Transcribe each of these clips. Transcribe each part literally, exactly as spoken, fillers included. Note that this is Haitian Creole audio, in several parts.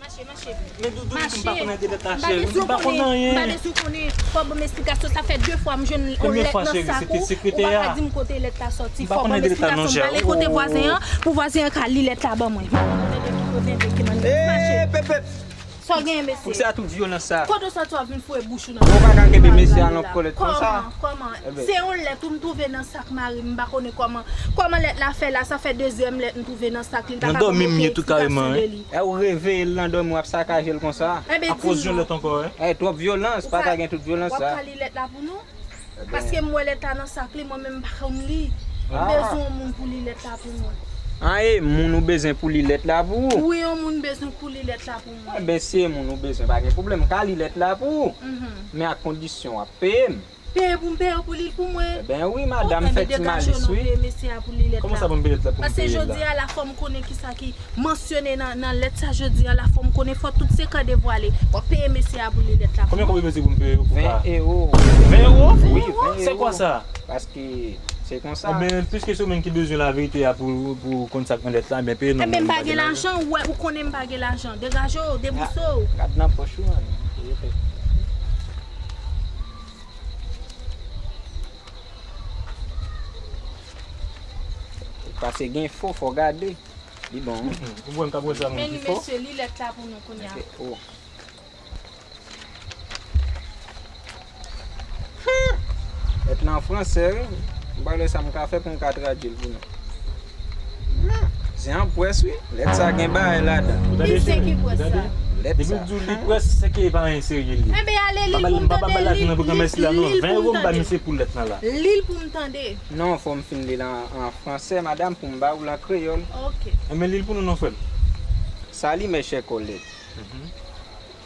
Mache, mache. Men Doudou, m pa konn rete lèt la, cheri. M pa bezwen konnen, m pa bezwen konnen. Fò w ban m esplikasyon. Sa fè de fwa m jwenn yon lèt nan sak ou, ou pa ka di m kote lèt la sòti. Fò w ban m esplikasyon. M prale kote vwazen an, pou vwazen an ka li lèt la ban mwen. M pa konn kote lèt la, ki kote l ye, ki mannèv. Mache. Sa w genyen, mesye? Poukisa tout vyolans sa? Kote w sòti w ap vin foure bouch ou nan... Ou pa ka kenbe mesye a nan kòlèt konsa. Kòman? Kòman? Se yon lèt ou m twouve nan sak mari m, m pa konnen kòman, kòman lèt la fè la, sa fè dezyèm lèt m twouve nan sak li, l pa ka ban m okenn esplikasyon de li. E ou reveye l nan dòmi w ap sakaje l konsa? Akoz yon lèt ankò, wi. E twòp vyolans, pa ka gen tout vyolans sa. W ap ka li lèt la pou nou? Paske m wè lèt la nan sak li, mwen menm m pa konn li. M bezwen yon moun pou li lèt la pou mwen. An, e moun ou bezwen pou li lèt la pou ou? Wi, yon moun bezwen pou li lèt la pou mwen. Enben, si e moun ou bezwen, pa gen pwoblèm, m ka li lèt la pou ou. Men ak kondisyon w ap peye m. Peye pou m peye w pou li l pou mwen? Enben wi, madanm, fè ti malis, wi. Peye mesye a pou li lèt la. Kòman sa pou m peye lèt la pou m peye l la? Paske jodi a la fò m konnen kisa ki mansyone nan, nan lèt sa jodi a la, fò m konnen, fò tout sekrè devwale. W ap peye mesye a pou li lèt la pou mwen. Konbyen kòb ou bezwen pou m peye w pou ka? Ven ewo. Ven ewo? Ven ewo. Wi, ven ewo. Se kwa sa? Paske se konsa. Enben, piske se ou menm ki bezwen laverite a pou, pou konn sa k nan lèt la, enben, peye non. Enben, m pa gen lajan, ou wè, ou konnen m pa gen lajan. Degaje w, debouse w. Gad nan pòch ou, an. Paske gen fo, fò gade. Li bon, wi. Ou wè m t ap wè sa, moun ki fò. Men li, mesye, li lèt la pou nou kounye a. Lèt la an fransè, wi. M pa wè sa m ka fè pou m ka tradui l pou nou. Se an pwès, wi. Lèt sa gen bagay ladan. Ki se ki pwès sa? Lèt sa. Depi w di w li pwès, se ke e pa anyen serye l ye. Enben, ale li l pou m tande, li l pou m tande. Li l pou m tande. Non, fò m fin li l an, an fransè, madanm, pou m ba ou l an kreyòl. Ok. Enben, li l pou nou non, frè m. Salut mes chers collègues.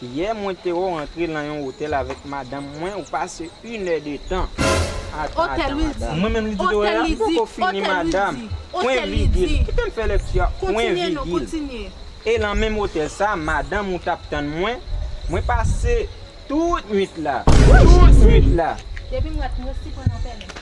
Yè mwen te wè w antre nan yon otèl avèk madanm mwen, ou pase inèdtan. Ata, ata, madanm. Mwen menm li di te wè a? M poko fini, madanm. Pwen vigil. Kite m fè lèkti a. Pwen vigil. E nan menm otèl sa, madanm ou t ap tann mwen, mwen pase tout nwit la. Tout nwit la. Depi m wè t, m resi pran nan pèlen.